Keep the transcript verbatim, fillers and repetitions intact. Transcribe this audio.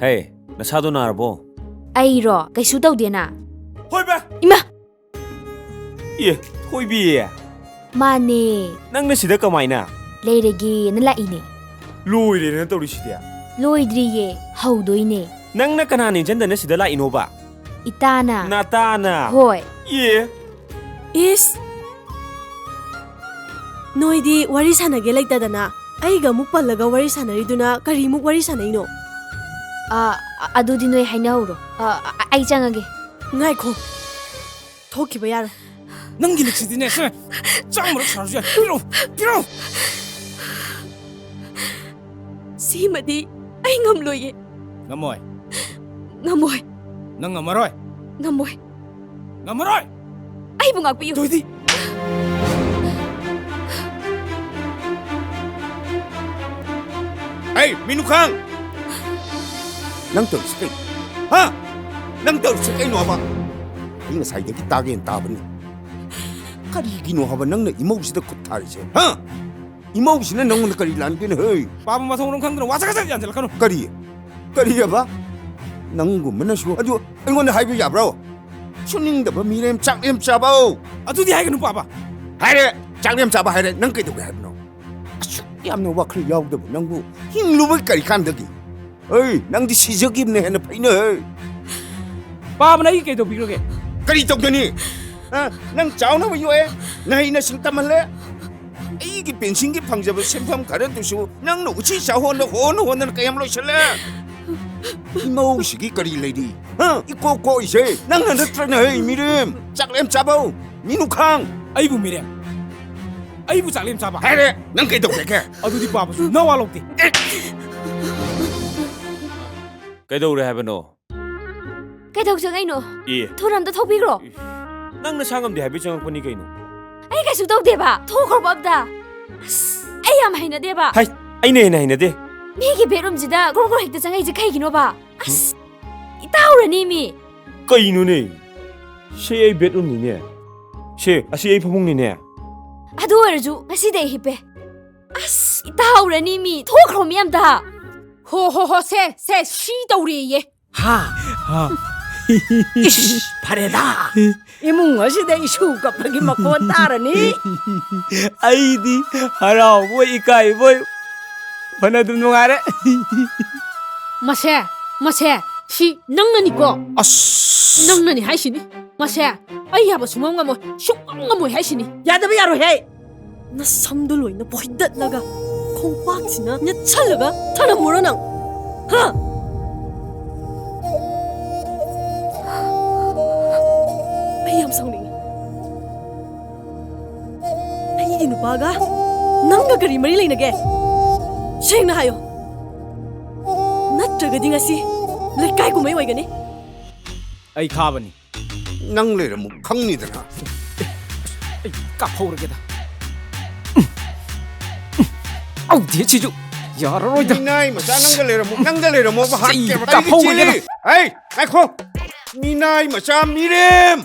ꯍꯦ, ꯅꯁꯥꯗꯣ ꯅꯥꯔꯕꯣ? ꯑꯩꯔꯣ? ꯀꯩꯁꯨ ꯇꯧꯗꯦꯅ꯫ ꯍꯣꯏ ꯕꯥ! ꯏꯃꯥ! ꯑꯦ, ꯊꯣꯏꯕꯤ! ꯃꯥꯅꯦ꯫ ꯅꯪꯅ ꯁꯤꯗ ꯀꯃꯥꯏꯅ? ꯂꯩꯔꯒꯦꯅ ꯂꯥꯛꯏꯅꯦ꯫ ꯂꯣꯏꯔꯦꯅ ꯇꯧꯔꯤꯁꯤꯗꯤ꯫ ꯂꯣꯏꯗ꯭ꯔꯤꯌꯦ, ꯍꯧꯗꯣꯏꯅꯦ꯫ ꯅꯪꯅ ꯀꯅꯥ ꯅꯤꯡꯁꯤꯟꯗꯅ ꯁꯤꯗ ꯂꯥꯛꯏꯅꯣꯕ? ꯏꯇꯥꯅ꯫ ꯅꯇꯥꯅ? ꯍꯣꯏ꯫ ꯑꯦ꯫ ꯏꯁ! ꯅꯣꯏꯗꯤ ꯋꯥꯔꯤ ꯁꯥꯟꯅꯒꯦ ꯂꯩꯇꯗꯅ ꯑꯩꯒ ꯑꯃꯨꯛ ꯄꯜꯂꯒ ꯋꯥꯔꯤ ꯁꯥꯟꯅꯔꯤꯗꯨꯅ ꯀꯔꯤꯃꯨꯛ ꯋꯥꯔꯤ ꯁꯥꯟꯅꯩꯅꯣ? ꯑ, ꯑ, ꯑꯗꯨꯗꯤ ꯅꯣꯏ ꯍꯥꯏꯅꯍꯧꯔꯣ꯫ ꯑ, ꯑ, ꯑꯩ ꯆꯪꯉꯒꯦ꯫ ꯉꯥꯏꯈꯣ꯫ ꯊꯣꯛꯈꯤꯕ ꯌꯥꯔꯣꯏ꯫ ꯅꯪꯒꯤ ꯂꯤꯛꯁꯤꯗꯤꯅꯦ, ꯁꯦ, ꯆꯥꯝꯃꯔꯛ ꯁꯥꯔꯁꯨ ꯌꯥꯏ꯫ ꯄꯤꯔꯛꯑꯣ, ꯄꯤꯔꯛꯑꯣ꯫ ꯁꯤꯃꯗꯤ ꯑꯩ ꯉꯝꯂꯣꯏꯌꯦ꯫ ꯉꯝꯃꯣꯏ꯫ ꯉꯝꯃꯣꯏ꯫ ꯅꯪ ꯉꯝꯃꯔꯣꯏ꯫ ꯉꯝꯃꯣꯏ꯫ ꯉꯝꯃꯔꯣꯏ꯫ ꯑꯩꯕꯨ ꯉꯥꯛꯄꯤꯌꯨ꯫ ꯇꯣꯏꯗꯤ꯫ ꯍꯩ, ꯃꯤꯅꯨꯈꯥꯡ! ꯅꯪ ꯇꯧꯔꯤꯁꯤ ꯀꯩꯅꯣ? ꯍꯥ? ꯅꯪ ꯇꯧꯔꯤꯁꯤ ꯀꯩꯅꯣ ꯍꯥꯏꯕ? ꯑꯩ ꯉꯁꯥꯏꯗꯒꯤ ꯇꯥꯒꯦꯅ ꯇꯥꯕꯅꯤ꯫ ꯀꯔꯤꯒꯤꯅꯣ ꯍꯥꯏꯕ ꯅꯪꯅ ꯏꯃꯧꯁꯤꯗ ꯈꯨꯠ ꯊꯥꯔꯤꯁꯦ? ꯍꯥ? ꯏꯃꯧꯁꯤꯅ ꯅꯪꯉꯣꯟꯗ ꯀꯔꯤ ꯂꯥꯟꯒꯦꯅꯦ, ꯍꯦ? ꯄꯥꯕ ꯃꯊꯣꯡ ꯃꯔꯝ ꯈꯪꯗꯅ ꯋꯥ ꯆꯒꯠ ꯆꯒꯠ ꯌꯥꯟꯁꯤꯜꯂꯛꯀꯅꯨ꯫ ꯀꯔꯤ? ꯀꯔꯤ ꯍꯥꯏꯕ? ꯅꯪꯒꯨꯝꯕꯅꯁꯨ ꯑꯗꯨ ꯑꯩꯉꯣꯟꯗ ꯍꯥꯏꯕ ꯌꯥꯕ꯭ꯔꯣ? ꯁꯨꯅꯤꯡꯗꯕ ꯃꯤꯔꯦꯝ ꯆꯥꯛꯂꯦꯝ ꯆꯥꯕꯧ! ꯑꯗꯨꯗꯤ ꯍꯥꯏꯒꯅꯨ, ꯄꯥꯕ꯫ ꯍꯥꯏꯔꯦ, ꯆꯥꯛꯂꯦꯝ ꯆꯥꯕ ꯍꯥꯏꯔꯦ, ꯅꯪ ꯀꯩꯗꯧꯒꯦ ꯍꯥꯏꯕꯅꯣ? ꯑꯁꯨꯛ ꯌꯥꯝꯅ ꯋꯥꯈꯜ ꯌꯥꯎꯗꯕ ꯅꯪꯕꯨ ꯍꯤꯡꯂꯨꯕ ꯀꯔꯤ ꯀꯥꯟꯗꯒꯤ? ꯑꯩ, ꯅꯪꯗꯤ ꯁꯤꯖꯈꯤꯕꯅ ꯍꯦꯟꯅ ꯐꯩꯅꯦ, ꯍꯦ꯫ ꯄꯥꯕꯅ ꯑꯩ ꯀꯩ ꯇꯧꯕꯤꯈ꯭ꯔꯒꯦ? ꯀꯔꯤ ꯇꯧꯒꯅꯤ? ꯑ, ꯅꯪ ꯆꯥꯎꯅꯕ ꯌꯣꯛꯑꯦ, ꯅꯍꯩ ꯅꯁꯤꯡ ꯇꯝꯍꯜꯂꯦ꯫ ꯑꯩꯒꯤ ꯄꯦꯟꯁꯤꯟꯒꯤ ꯐꯪꯖꯕ ꯁꯦꯟꯐꯝ ꯈꯔꯗꯨꯁꯨ ꯅꯪꯅ ꯎꯆꯤ ꯆꯥꯍꯣꯟꯗ ꯍꯣꯟꯅ ꯍꯣꯟꯗꯅ ꯀꯌꯥꯝ ꯂꯣꯏꯁꯤꯜꯂꯦ? ꯏꯃꯧꯁꯤꯒꯤ ꯀꯔꯤ ꯂꯩꯔꯤ? ꯍꯥ? ꯏꯀꯣꯛ ꯀꯣꯛꯏꯁꯦ ꯅꯪꯅ ꯅꯠꯇ꯭ꯔꯅꯦ, ꯍꯩ ꯃꯤꯔꯦꯝ? ꯆꯥꯛꯂꯦꯝ ꯆꯥꯕꯧ! ꯃꯤꯅꯨꯈꯥꯡ! ꯑꯩꯕꯨ ꯃꯤꯔꯦꯝ? ꯑꯩꯕꯨ ꯆꯥꯛꯂꯦꯝ ꯆꯥꯕ? ꯍꯥꯏꯔꯦ! ꯅꯪ ꯀꯩꯗꯧꯒꯦꯒꯦ? ꯑꯗꯨꯗꯤ ꯄꯥꯕꯁꯨ ꯅꯋꯥ ꯂꯧꯗꯦ꯫ ꯀꯩꯗꯧꯔꯦ ꯍꯥꯏꯕꯅꯣ? ꯀꯩꯗꯧꯖꯒꯩꯅꯣ? ꯑꯦ꯫ ꯊꯨꯅ ꯑꯝꯇ ꯊꯣꯛꯄꯤꯈ꯭ꯔꯣ꯫ ꯏꯁ, ꯅꯪ ꯅꯁꯥ ꯉꯝꯗꯦ ꯍꯥꯏꯕꯩ ꯆꯪꯉꯛꯄꯅꯤ ꯀꯩꯅꯣ? ꯑꯩ ꯀꯩꯁꯨ ꯇꯧꯗꯦꯕ꯫ ꯊꯣꯛꯈ꯭ꯔꯣꯕ ꯑꯝꯇ꯫ ꯑꯁ, ꯑꯩ ꯌꯥꯝ ꯍꯩꯅꯗꯦꯕ꯫ ꯍꯩ, ꯑꯩꯅ ꯍꯦꯟꯅ ꯍꯩꯅꯗꯦ꯫ ꯃꯤꯒꯤ ꯕꯦꯠꯔꯨꯝꯁꯤꯗ ꯒ꯭ꯔꯣ ꯒ꯭ꯔꯣ ꯍꯦꯛꯇ ꯆꯪꯉꯛꯏꯁꯦ ꯀꯩꯒꯤꯅꯣꯕ? ꯑꯁ, ꯏꯇꯥꯎꯔꯅꯤ ꯃꯤ꯫ ꯀꯩꯅꯣꯅꯦ? ꯁꯤ ꯑꯩ ꯕꯦꯠꯔꯨꯝꯅꯤꯅꯦ꯫ ꯁꯦ, ꯑꯁꯤ ꯑꯩ ꯐꯃꯨꯡꯅꯤꯅꯦ꯫ ꯑꯗꯨ ꯑꯣꯏꯔꯁꯨ ꯉꯁꯤꯗꯤ ꯑꯩ ꯍꯤꯞꯄꯦ꯫ ꯑꯁ, ꯏꯇꯥꯎꯔꯅꯤ ꯃꯤ꯫ ꯊꯣꯛꯈ꯭ꯔꯣ ꯃꯤ ꯑꯝꯇ꯫ ꯍꯣ ꯍꯣ ꯍꯣ, ꯁꯦ ꯁꯦ, ꯁꯤ ꯇꯧꯔꯦꯌꯦ꯫ ꯍꯥ? ꯏꯁ, ꯐꯔꯦꯗ꯫ ꯏꯃꯨꯡ ꯑꯁꯤꯗ ꯏꯁꯨ ꯀꯞꯄꯒꯤ ꯃꯈꯣꯟ ꯇꯥꯔꯅꯤ꯫ ꯑꯩꯗꯤ ꯍꯔꯥꯎꯕꯣꯏ ꯏꯀꯥꯏꯕꯣꯏ ꯐꯅ ꯑꯗꯨꯝ ꯅꯨꯡꯉꯥꯏꯔꯦ꯫ ꯃꯁꯦ, ꯃꯁꯦ, ꯁꯤ ꯅꯪꯅꯅꯤꯀꯣ? ꯑꯁ꯫ ꯅꯪꯅꯅꯤ ꯍꯥꯏꯁꯤꯅꯤ꯫ ꯃꯁꯦ, ꯑꯩ ꯌꯥꯕ ꯁꯨꯡꯉꯝ ꯉꯝꯃꯣꯏ, ꯁꯨꯡꯉꯝ ꯉꯝꯃꯣꯏ ꯍꯥꯏꯁꯤꯅꯤ꯫ ꯌꯥꯗꯕ ꯌꯥꯔꯣꯏꯍꯦ꯫ ꯅꯁꯝꯗꯣ ꯂꯣꯏꯅ ꯐꯣꯏꯗꯠꯂꯒ ꯈꯣꯡꯄꯥꯛꯁꯤꯅ ꯅꯦꯠꯁꯜꯂꯒ ꯊꯅꯝꯃꯨꯔꯣ ꯅꯪ꯫ ꯍꯥ? ꯑꯩ ꯌꯥꯝ ꯁꯥꯎꯅꯤꯡꯉꯤ꯫ ꯑꯩꯒꯤ ꯅꯨꯄꯥꯒ ꯅꯪꯒ ꯀꯔꯤ ꯃꯔꯤ ꯂꯩꯅꯒꯦ? ꯁꯦꯡꯅ ꯍꯥꯏꯌꯣ꯫ ꯅꯠꯇ꯭ꯔꯒꯗꯤ ꯉꯁꯤ ꯂꯩꯀꯥꯏ ꯀꯨꯝꯍꯩ ꯑꯣꯏꯒꯅꯤ꯫ ꯑꯩ ꯈꯥꯕꯅꯤ꯫ ꯅꯪ ꯂꯩꯔꯝꯃꯨ ꯈꯪꯅꯤꯗꯅ꯫ ꯑꯩ ꯀꯥꯞꯍꯧꯔꯒꯦꯗ꯫ ꯎꯝ, ꯎꯝ, ꯎꯝ꯫ ꯍꯧꯗꯦ ꯁꯤꯁꯨ꯫ ꯌꯥꯔꯔꯣꯏꯗ꯫ ꯃꯤꯅꯥꯏ ꯃꯆꯥ ꯅꯪꯒ ꯂꯩꯔꯝꯃꯨ, ꯅꯪꯒ ꯂꯩꯔꯝꯃꯣꯕ ꯁꯤ ꯍꯥꯠꯀꯦꯕ꯫ ꯀꯥꯞꯍꯧꯔꯒꯦꯗ꯫ ꯑꯩꯒꯤ ꯆꯦꯜꯂꯤ꯫ ꯍꯩ, ꯉꯥꯏꯈꯣ꯫ ꯃꯤꯅꯥꯏ ꯃꯆꯥ ꯃꯤꯔꯦꯝ꯫